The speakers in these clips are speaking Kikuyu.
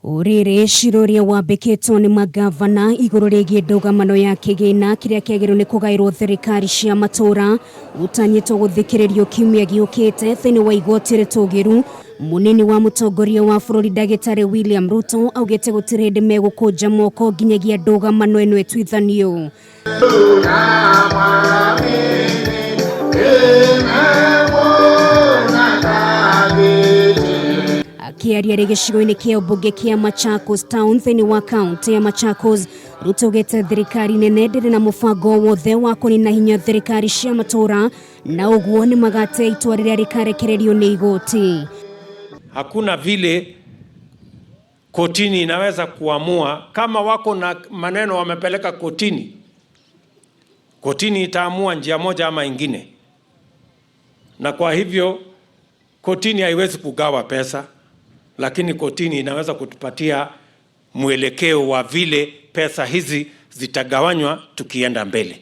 Rĩrĩ cira ũrĩa wambĩkĩtwo nĩ mangavana igũrũ rĩgiĩ ndũgamano ya kĩgĩna kĩrĩa kĩagĩrĩirwo nĩ kũgaĩrwo thirikari cia matũra ũtanyĩtwo gũthikĩrĩrio kiumia gĩũkĩte thĩinĩ wa igoti rĩtũgĩru. Mũnini wa mũtongoria wa bũrũri ndagĩtarĩ William Ruto augĩte gũtirĩ hĩndĩ megũkũnja moko nginyagia ndũgamano ĩno ĩtuithanio. Akĩaria rĩ gĩcigo-inĩ kĩa ũmbunge kĩa Machakos Town thĩinĩ wa kaunti ya Machakos, Ruto augĩte thirikari nene ndĩrĩ na mũbango wothe wa kũnina hinya thirikari cia matũũra na ũguo nĩ magate itua rĩrĩa rĩkarekererio nĩ igoti. Hakuna vile kotini inaweza kuamua kama wako na maneno wamepeleka kotini. Kotini itaamua njia moja ama ingine, na kwa hivyo kotini haiwezi kugawa pesa, lakini kotini inaweza kutupatia mwelekeo wa vile pesa hizi zitagawanywa tukienda mbele.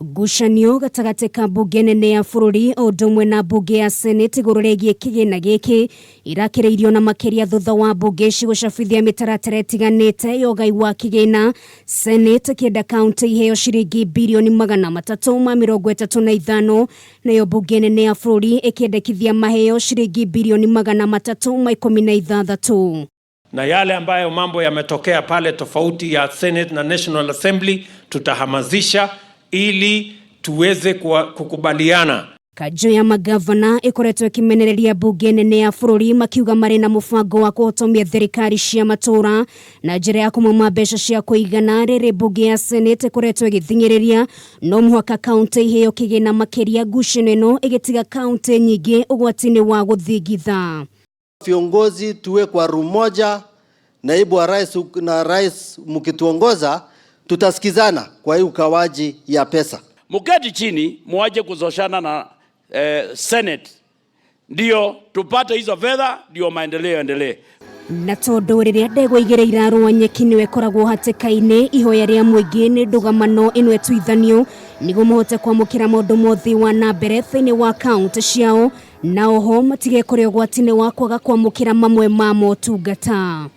Ngucanio gatagatĩ ka mbunge nene ya bũrũri o ũndũ ũmwe na mbunge ya Senate igũrũ rĩgiĩ kĩgĩna gĩkĩ irakĩrĩirio na makĩria thutha wa mbunge ici gũcabithia mĩtaratara ĩtiganĩte ya ũgai wa kĩgĩna. Senate ĩkĩenda kaunti iheo ciringi birioni 335, nayo mbunge nene ya bũrũri ĩkĩendekithia maheo ciringi birioni 316. Na yale ambayo mambo yametokea pale tofauti ya Senate na National Assembly tutahamasisha ili tuweze kukubaliana. Kanjũ ya magavana ĩkoretwo ĩkĩmenereria mbunge nene ya bũrũri makiuga marĩ na mũbango wa kũhotomia thirikari cia matũũra na njĩra ya kũmama mbeca cia kũigana. Rĩrĩ mbunge ya Senate ĩkoretwo ĩgĩthing'ĩrĩria no mũhaka kaunti iheo kĩgĩna makĩria, ngucanio ĩno ĩgĩtiga kaunti nyingĩ ũgwati-inĩ wa gũthingitha. Viongozi tuwe kwa room moja, naibu wa rais na rais mkituongoza, tutasikizana kwa hii ugawaji ya pesa. Muketi chini muache kuzoshana na Senate, ndio tupate hizo fedha, ndio maendeleo yaendelee. Na tondũ rĩrĩa ndegwa igĩrĩ irarũa nyeki nĩwe ĩkoragwo hatĩka-inĩ, ihoya rĩa mũingĩ nĩ ndũgamano ĩno ĩtuithanio nĩguo mahote kwamũkĩra maũndũ mothe wa na mbere thĩinĩ wa kaunti ciao, na oho matigekore ũgwati-inĩ wa kwaga kwamũkĩra mamwe ma motungata.